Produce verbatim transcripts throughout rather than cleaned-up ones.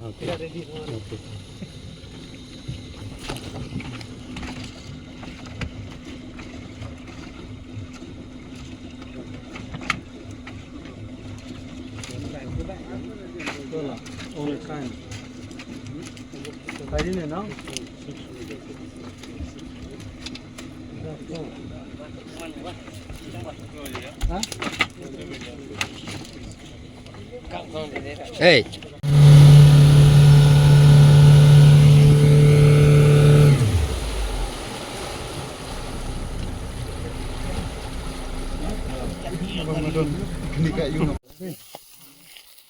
Okay. Okay. All the time. Kaidin ne, no? Hey.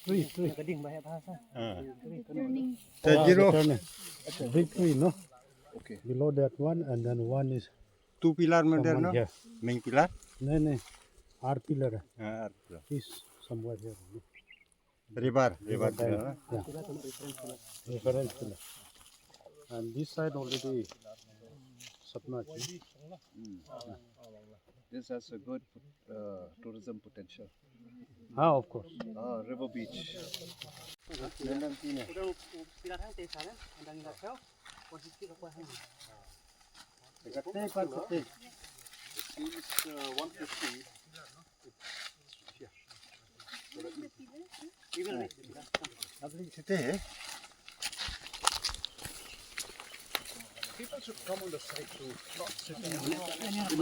Three, three. Ah. Zero. Big three, no? Okay. Below that one, and then one is two pillar mein there, no? Main pillar? Nahi, nahi. Ar pillar hai. Ah, ar pillar. Is somewhere here, no? River, river pillar, no? Yeah. Reference pillar. And this side already submerged. Hmm. This has a good, uh, tourism potential. Ah, of course. Ah, River Beach. It seems, uh, one fifty. People should come on the side to not sit in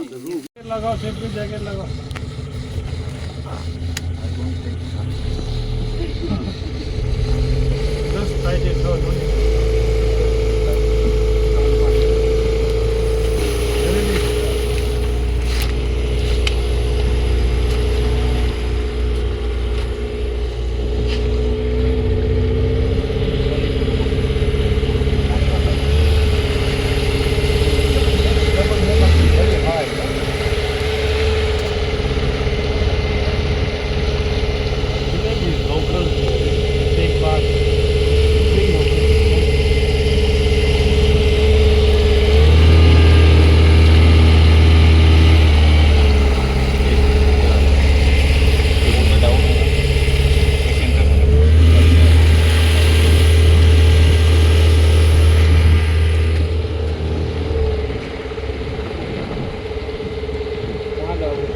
the room. लगाओ, सेफ्टी जैकेट लगाओ। Just try this out.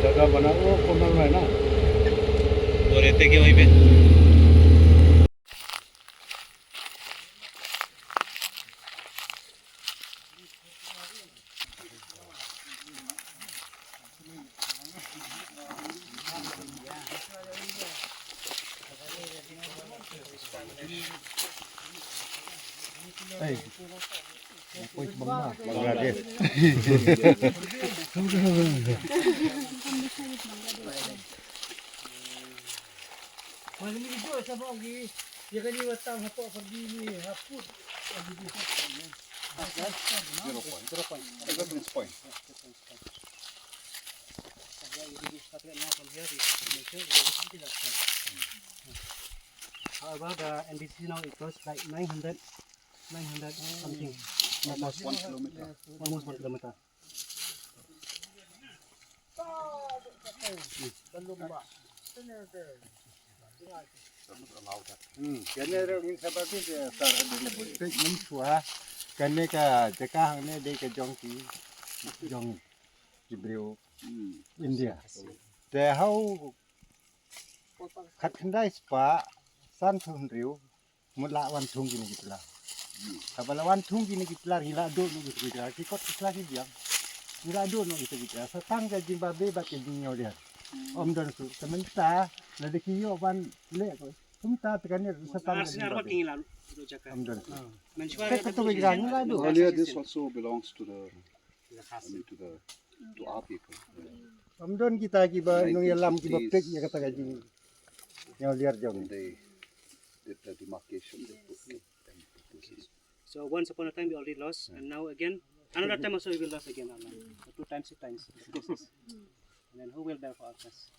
जगह बना, वो कॉर्नर में है ना। वो रहते क्या वहीं पे? Bangladesh. Zero point. Zero point. Reference point. However, the N B C now it was like nine hundred, nine hundred something. Almost one kilometer. Almost one kilometer. Hmm, kane ruh ngin sa ba bit, eh, sar hadien ba peit mynshuwa. Kane ka jaka hangne dei ka jong ki, jong ki briew India. Te hau khatkhyndai spah sanphew hynriew mut la wan thung kine ki pillar. Haba la wan thung kine ki pillar ngi la duh noh kita ki pillar, ki kot ki pillar ki biang. Ngi la duh noh kita ki pillar. Sa tang ka jingbabe bad ka jingñiewdiar. Ym don shuh. Te mynta lada ki ïoh ban leh ko. Kumta te kane sa tang ka jingbabe. Ym don shuh. Te kato ka jaka ngi la duh. Earlier this also belongs to the, I mean, to the, to our people. Ym don kita kiba nongïalam kiba peit ïa kata ka jingñiewdiar jong. They did the demarcation, they put the. So once upon a time we already lost, and now again, another time also we will lost again, Allah. So two times, three times. And then who will bear for our cause?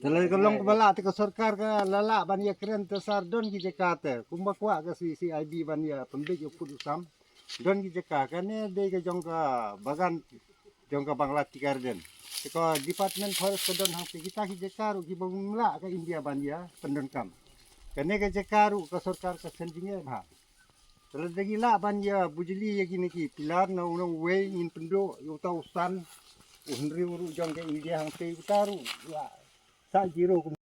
Te lei ka long kaba lah te ka sorkar ka la lah ban ïakren te sar don ki jaka te. Kumba kwah ka C C I B ban ïa pynbeit ïa u pud u sam. Don ki jaka kane dei ka jong ka bagan jong ka Bangla Tea Garden. Te ka Department Forest ka don hangtei, kita ki jaka ruh kiba ym lah ka India ban ïa pyndonkam. Kane ka jaka ruh ka sorkar ka seng jingeh bha. Te lada ki lah ban ïa bujli ïa kine ki pillar na u nongwei, ngin pynduh ïa uta u san u hynriew ruh jong ka India hangtei, uta ruh ïa sa jiro.